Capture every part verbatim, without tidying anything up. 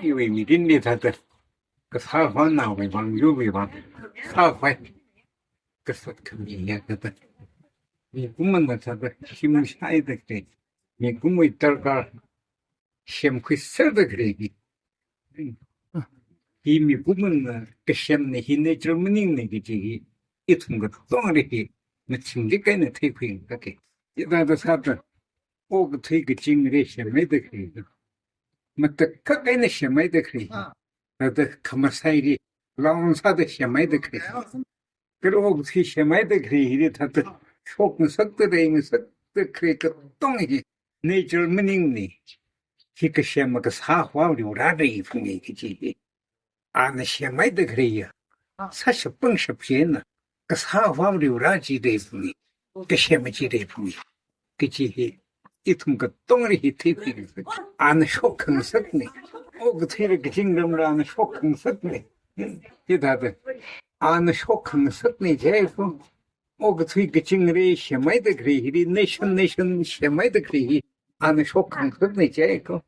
Iwui mirinli thāda, kasā vānawui vang, yurwui vang, sāvai, kasat khami ya thāda. Mikumona thāda, shim shaida khalei, mikumwui darkar, semkhuiserda khalei hi. Hi mikumona kasemna, hi nature maningna kaji hi, ithum katongli hi, machingrik eina theikhui kake. Hithāda sāda, okathui kachingri semhaida khalei hi. Matakhak eina semhaida khalei hi. Thāda khamasaili, laung sāda semhaida khalei hi. Kala okathui semhaida khalei hili thāda, shokngasakda reingasakda khalei katong hi, nature maningna. Hi kasema kasā vāli rāra phungi kaji hi. Ana semhaida khalei ya. Sāshap pangshap china, kasā vāli rā jida phungi, kasema jida phungi. Kaji hi, ithum katongli hi theikhui. Ana shokkhangasakna. Okathuili kachingramla ana shokkhangasakna. Hithāda, ana shokkhangasakna jiakha, okathui kachingri semhaida khalei hili, nation, nation semhaida khalei hi, ana shokkhangasakna jiakha,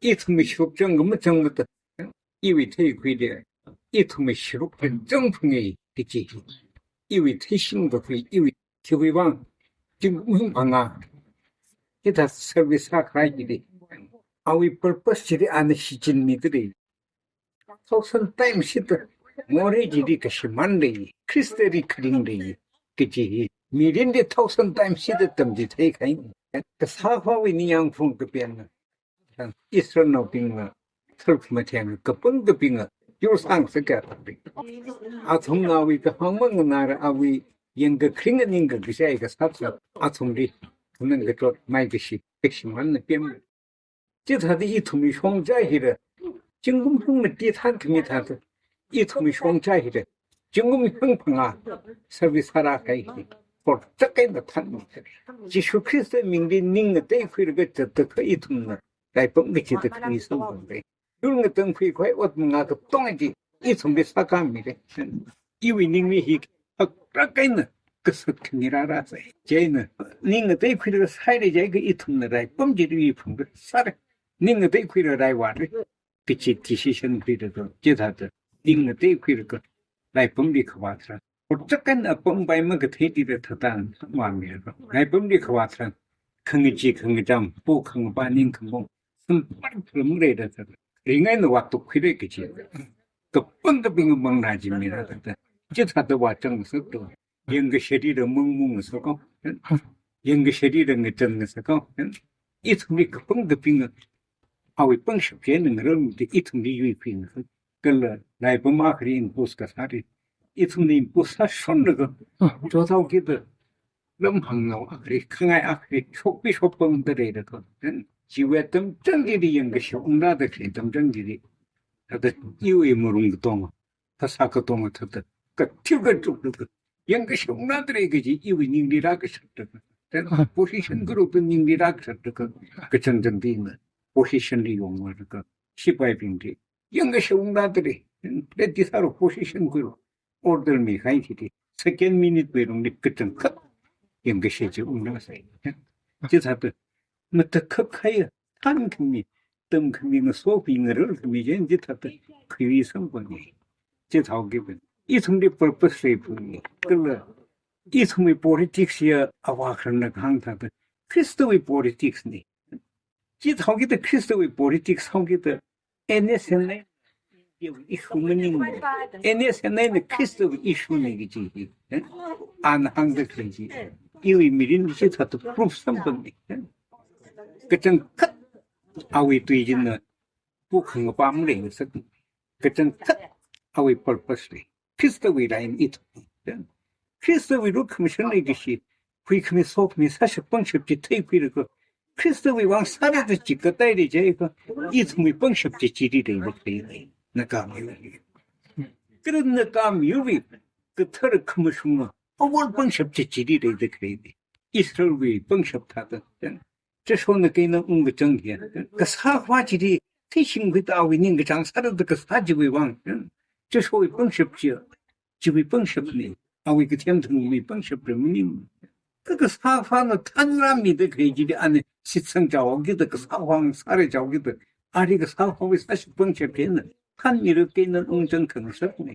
ithumwui sharuk chang kha machang kata, iwui theikhuida, ithumwui sharuk chang phungi kaji hi. Iwui theishing kakhui, iwui khiwui vang, zingkum hangphangā, hithā service sākahai chili, awui purpose chili ana shichinmida lei. Thousand times shida, morei chili kashimān lei, Khristali kharing lei, kaji hi. Mirinli thousand times shida tamchitheikahai. Kasā vāwui ningyāng phung kapianga. Israelnaobingla, tharuk matheng kapangkabingla, yur sāngasaka. Athumna awui kahāng manganāra, awui yangkakharing ningkakashai kasā sā, athumli, khanang katot, maikashi, kashimānna pem. Chithāda ithumwui shongza hila, zingkum hangmati thānkhami thāda, ithumwui shongza hila, zingkum hangphangā service sārākahai hi, portrak eina thānmi. Jishu Khrista mingli ning ngateikhuilaga zatda kha ithumna, raipam kachida khami samphangda. Yur ngatangkhui khavai ot mangā katong chi, ithumli sākāmida. Iwui ningli hi, hakrak eina, kasat khami rāra sai. Chieina, ning ngateikhuilaga sāhaira jiakha ithumna raipam chili phungda sāra. Ning ngateikhuilaga raivāra. Kachi decision khuilaga, chithāda, ning ngateikhuilaga, raipamli khavā tharan. Portrak eina apam pai makathei chida thāda, mami ra. Raipamli khavā tharan, khangachee khangacham, po khangapa ningkhamaong, samphang tharam leida thāda. Ringai na vātukkhuira kaji. Kapangkabing mangna jimira thāda. Chithāda vāchang sāto. Yangkasharila mungmung sāko. Yangkasharila ngachang sāko. Ithumli kapangkabing awui pangshap china ngarumda ithumli yuikhuina. Kala raipam akhali impose kasāli, ithumna impose sāshonlaga, chothaokida, lamhangnao akhali, khangai akhali, shokpi shokpamda leilaga, chiwui atam changli yangkasha ungrāda khalei atam changli, thāda iwui marung katonga, phasā katonga thāda, kathil kachuklaga, yangkasha ungrāda lei kaji iwui ningli rākashatlaga, position group ningli rākashatlaga, kachangchang bingna, position li yonglaga, sipaibingli, yangkasha ungrāda lei, let this our position group, order mikahai chili, second minute wui lungli kachangkhat, yangkasha chi ungrāsai. Chithāda, matakhak kahai, thānkhami, tamkhami, ngasokmi, ngararkhami, jen chithāda, khuisamphanga. Chithāokida, ithumli purpose leiphunga. Kala, ithumwui politics ya avākhararna kahāng thāda, Khristawui politics na. Chithāokida Khristawui politics haokida, N S N I issue maning, N S N I na Khristawui issue na kaji hi, eh? Ana hāngda khalei chi, iwui mirin chithāda proof samphanga, eh? Kachangkhat awui tui china, po khangapa maleisā, kachangkhat awui purpose lei. Khristawui rai ithum. Khristawui lukhamashan leikashi, huikhami sokhami sāshap pangshap chi theikhuilaga, Khristawui vang sāra da chi kateili jiakha, ithumwui pangshap chi chili leida khalei, Naga miyur. Kala Naga miyurwui kathara khamashunga, awor pangshap chi chili leida khalei. Israelwui pangshap thāda, Joshua na keina ungkachang hi, kasā vā chili, theishingkhuida awui ningkachāng sāra da kasā chiwui vang, Joshuawui pangshap chi, chiwui pangshapna, awui kathem thangwui pangshapla maning. Kha kasā vāna thānrāmida khalei chili ana shitsang chaokida kasā vāng sāra chaokida, Ari kasā haowa sāshapang chapena. Thanmira kena ungchang khangasak ne.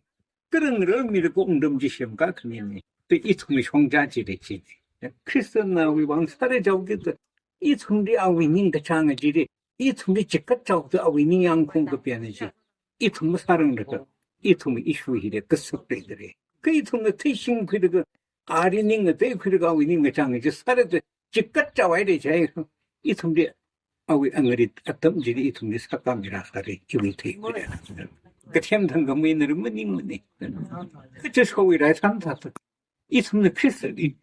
Karangra mira ko ungdam chi semka khanine. Te ithumwui shongja chi de chi. Christian nawui vang sāra jaoki ta. Ithumli awui ningkachāng chi de. Ithumli chikat jaoda awui ningyāng khaung kapiana chi. Ithum masārang da ka. Ithumwui issue hi de kasak de de. Ka ithumna theishingkhui da ka. Ari ning ngatei khuida awui ningkachāng chi sāra da chikat jaowai de chai. Ithumli awui angarit atam chili ithumli sākāmira sāra iwui theikhuida. Kathem thangkhamei nara maningmane. Kacha showui rai san sāsa. Ithumna Khristali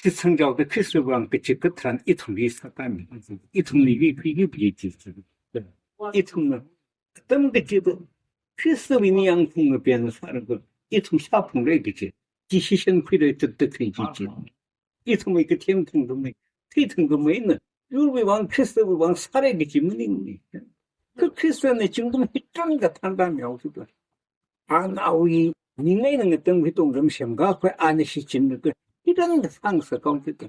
shitsang jaoda Khristawui vang kachikat tharan ithumli sākāmi. Ithumli vi phi vi phi chi. Ithumna atam kachida Khristawui ningyāng khaung kapiana sāra ka ithum sāphungra kachi. Decision khuira chitda khui chi chi. Ithumwui kathem thangkhamei, thei thangkhameina, yurwui vang Khristawui vang sāra kachi maningmane. Ka Khristana zingkum hitran kathānda mihaoki ta. Ana awui ning eina ngatangkhui tongram semkakhui ana shichinlaga hitran kathānsa kaoki ta.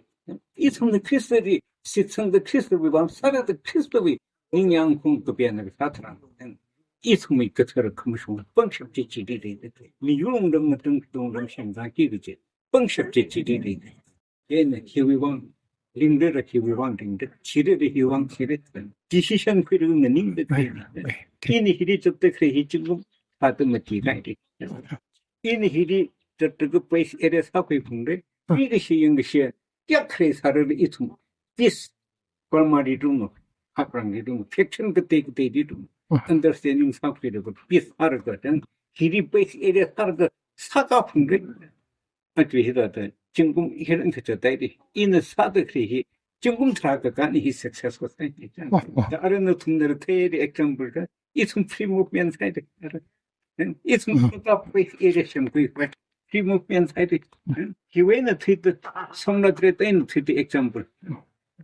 Ithumna Khristali shitsangda Khristawui vang sāra da Khristawui ningyāng khaung kapiana kasā tharan. Ithumwui kathara khamashung pangshap chi chili lei. Miyur ungdam ngatangkhui tongram semkaki kachi. Pangshap chi chili lei. Ina hiwui vang, ringda ra hiwui vang ringda, thida ra hiwui vang thida. Decision khuida nganingda. Ai, ai, ai. Ina hili chapta khalei hi zingkum thāda mati kahaira. Ina hili zatda ka base area sākhuiphungra. Ah. Ina kashi yangkashi, kayākha sāra ithum. Peace, Burma ri tung, Haprang ri tung, faction katei katei ri tung. Ah. Understanding sākhuida ka peace sāra ka tang, hili base area sāra ka sākāphungra. Aja hithāda, zingkum hiran kachot haira. Ina sāda khalei hi, zingkum tharā kakān hi success kasā hi. Wah, wah. Da ara nathumna theira example da, ithum free movement sāhaira. Ithum Mm. kapa area semkhui khui. Free movement sāhaira. Hiwui eina thuida, samla tret eina thuida example.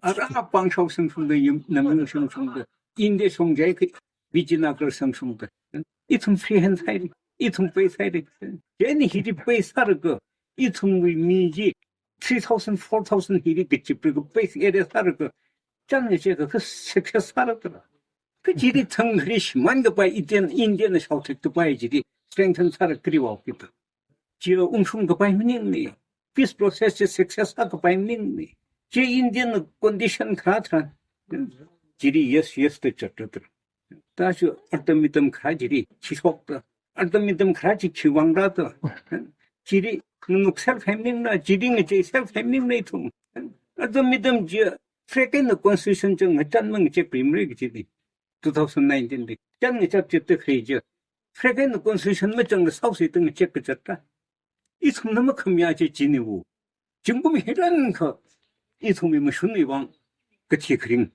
Ara pāng shao samshungda, yum, naming samshungda, India shongzai khi, Vijayanagar samshungda. Ithum free hand sāhaira. Ithum base sāhaira. Chieina hili base sāra ka, ithumwui mi chi three thousand, four thousand hili kachipraga base area sāra ka, chān ngachek ka success sāra ta. Ka chili thang kali shimān kapai Indian, Indian na shaothat kapai chili strengthen sāra kali vāoki ta. Chi ungshung kapai maningmane. Peace process chi success sā kapai maningmane. Chi Indian condition kharā tharan. Chili yes, yes da zatda. Tashi artam mitam kharā chili chishokta. Artam mitam kharā chi khiwuivang rāta. Chili nganuk serkahai maningla, chili ngachei serkahai maningla ithum. Artam mitam chi flag eina constitution chi ngachān mangachei primary kachili. Two thousand nineteen li. Chān ngachap chitda khalei chi. Flag eina constitution machangla saosi da ngachek kazat ta. Ithumna makhamayā chi chine wu. Zingkum hiran kha. Ithumwui mashunwui vang. Kathi kharing.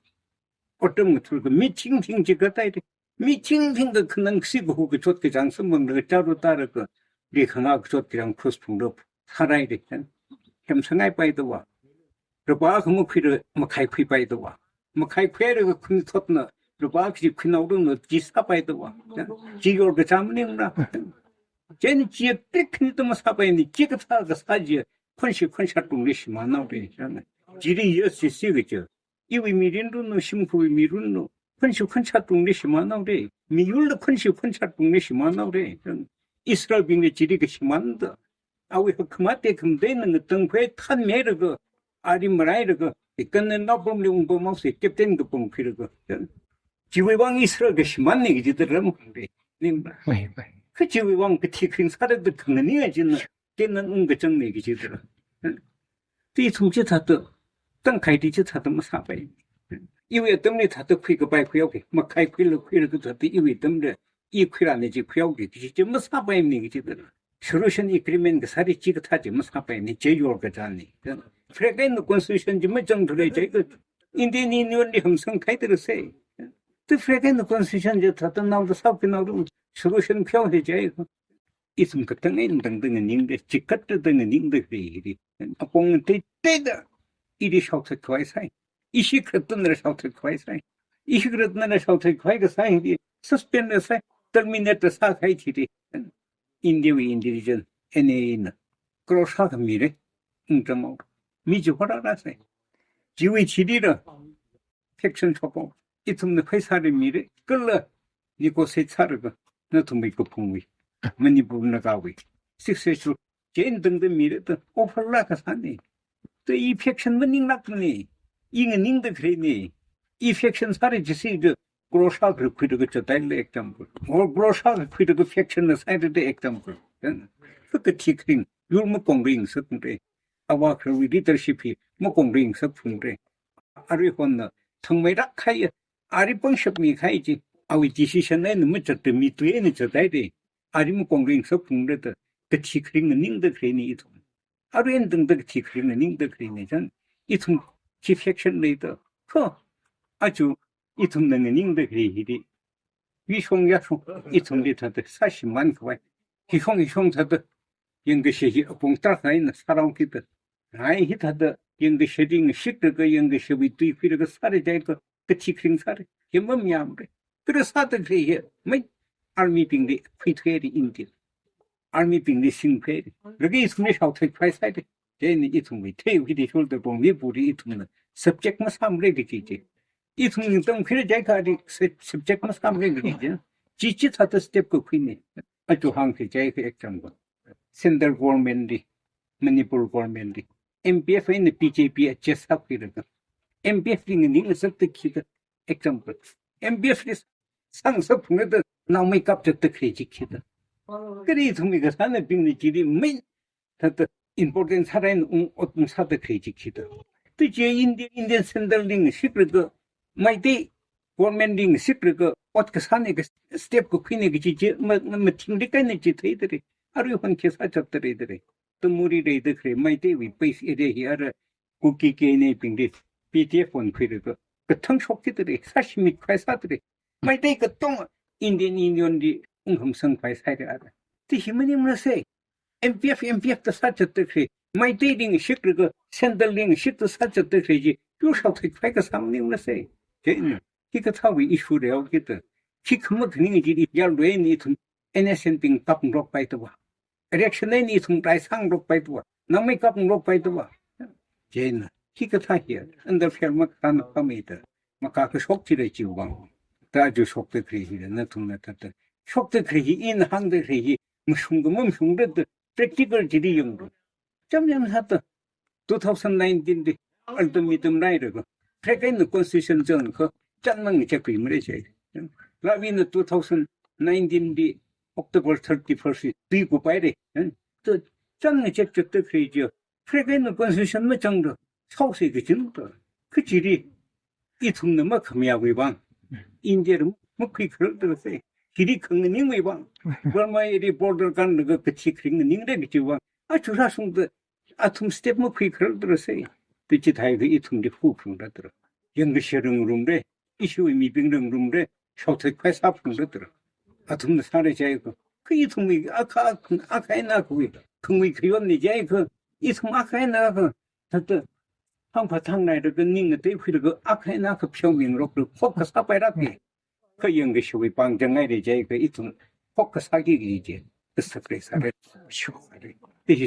Otram ngathur ka mi thingthing chi katai de. Mi thingthing ka khanang kasi kahu kachot kachāng samphangda ka chāra tāra ka. Ri khangā kachot kachāng cross phungda. Harai de. Hem sangai pai da wa. Raba kha makhuira makhai khuipai da wa. Makhai khuira ka khun thotna. Raba kaji khuinao dona chi sāpai da wa. Chi yor kachā maningla. Chieina chi tik ni ta masāpaimane, chi kathā kasā chi, khonshi khonshat tungli shimānhaora. Chili yes chi si kachi. Iwui mirin run no, shimkhurwui mirin no, khonshi khonshat tungli shimānhaora. Miyurla khonshi khonshat tungli shimānhaora. Israelbingli chili kashimānda. Awui hakkhamate khamate na ngatangkhui thanmira ka, ari maraira ka, ikanna naopamli ungpamhaosa, captain kapam khuira ka. Chiwui vang Israel kashimānne kaji da ram khangre. Ning ba. Wei, wei. Kha chiwui vang kathi kharing sāda da khanganing a china, kena ungkachāngne kaji da. Ti ithum chithāda, tangkhai ti chithāda masāpai. Iwui atamli thāda khui kapai khuihaoki, makhai khuila khuira kathāda iwui atamli, i khuirane chi khuihaoki, kaji chi masāpaimane kaji da. Solution agreement kasāli chi kathā chi masāpaimane, chi yor kachāne. Flag eina constitution chi machangthura chi ka, Indian Union li hamsang khaida ra se. Te flag eina constitution chi thāda naoda sākhui naoda solution khuihaoki chi ka. Ithum katang eina tangda nganingda, chikatda nganingda khalei hili. Apong teiteida, ili shaothat khavai sai. Ishi kratna shaothat khavai sai. Ishi kratna shaothat khavai kasā hili. Suspend ra sai, terminate ra sākahai hili. India wui intelligence, N I A na. Crore sākhamira. Ungtamhao. Mi chi horara sai. Chiwui chili ra. Faction shokhaowa. ithumna pheisā rimira, kala negotiate sālaga, nathumwui kaphungwui, Manipur Nagawui, Sixth Schedule, chieina tangda mira da offer laa kasāna. Da i faction maninglākmana. I nganingda khaleina. I faction sāra jisi da crore shākha khuilaga chithāda lei, example. Or crore shākha khuilaga faction na sāra da, example. Then, kha kathi kharing, yur makongring sāphungra. Avā khararwui leadership hi makongring sāphungra. Aruihonna thangmeilāk kahai, ari pangshap mikahai chi, awui decision eina machatta mi tui eina chathaira. Ari makongring sāphungra da, kathi kharing nganingda khaleina ithum. Arui eina tangda kathi kharing nganingda khaleina chān, ithum chi faction leida. Kha, aja ithumna nganingda khalei hili, yuishong yāshong, ithumli thāda sāshimān khavai. Hishong hishong thāda, yangkashe hi apong tarākha eina sāraokida. Rai hithāda yangkasheli ngashiklaga, yangkashewui tui khuilaga sāra jiakha, kathi kharing sāra. Hi mamayāmara. Kala sāda khalei hi, mai, army bingli khuithuira India. Army bingli singkhuira. Laga ithumli shaothat khavai sāra. Chieina ithumwui theiwui hili shoulder pong mibingli ithumna subject masāmara kaji chi. Ithum ningtang khuira jiakha ali sub-, subject masāmara kaji chi. Chi chithāda step kakhuina. Aja hāngkhui jiakha example. Central government li, Manipur government li, M P F eina B J P adjust sākhuilaga, M P F li nganing ngasakda khi da, example. M P F li sāngasak phungra da, naomei kapchatda khalei chi khi da. Kha ithumwui kasānabingna chili main thāda important sāra eina ung ot ung sāda khalei chi khi da. Ti chi India, Indian Central li ngashiklaga, Meitei government li ngashiklaga, ot kasāna ka step kakhuina kaji chi ma, ma, mathingrik eina chitheidalei. Aruihon khi sāchatdalei dalei. Tamuri leida khalei Meiteiwui base area hi ara Kuki K N A bingli P D F onkhuilaga kathang shokki dalei, sāshimit khavai sādalei. Meitei katonga Indian Union li unghamsang khavai sāhaira ara. Ti hi maningmana se. M P F, M P F da sāchatda khalei, Meiteili ngashiklaga, Central li ngashikda sāchatda khalei chi, yur shaothat khavai kasā maningmana se. Chieina, hikathāwui issue leihaokida, khikha makhaning chili yarlui eina ithum N S N bing kapngarokpaida va. Election eina ithum rai sāngarokpaida va. Naomei kapngarokpaida va. Chieina, hikathā hi, under fair makasāna pamida, makā kashok chila chiwui vang. Da aja shokda khalei hi, nathumna thāda. Shokda khalei hi, ina hāngda khalei hi, mashung ka mamashungra da, practical chili yanglu. Chānjam sāda, two thousand nineteen li, ultimatum railaga, phrek eina constitution changakha, chānmang chakri mare chai. Lavina two thousand nineteen li, October thirty-first li, tui kupaira. To, chānmang chakchatda khalei chi, phrek eina constitution machangda, shaosi kachinda. Kha chili, ithumna makhamayāwui vang, India li makhuikhararda se, hili khanganingwui vang, Burma li border kānlaga kathi kharing nganingra kajiwui vang, aja rāshungda athum step makhuikhararda se, ti chithākha ithumli hu phungra dara. Yangkashe rangrumra, ishiwui mibing rangrumra, shaothat khavai sāphungra dara. Athumna sāra jiakha, kha ithumwui akha, akha eina akhawui khangui khayonna jiakha, ithum akha eina akha, thāda, thangpha thangnailaga ning ngateikhuilaga akha eina akha pheomingarokda khokkha sāpairake. Kha yangkashewui pāng changngaira jiakha ithum khokkha sāki kaji chi, kasakra sāra. Ti hi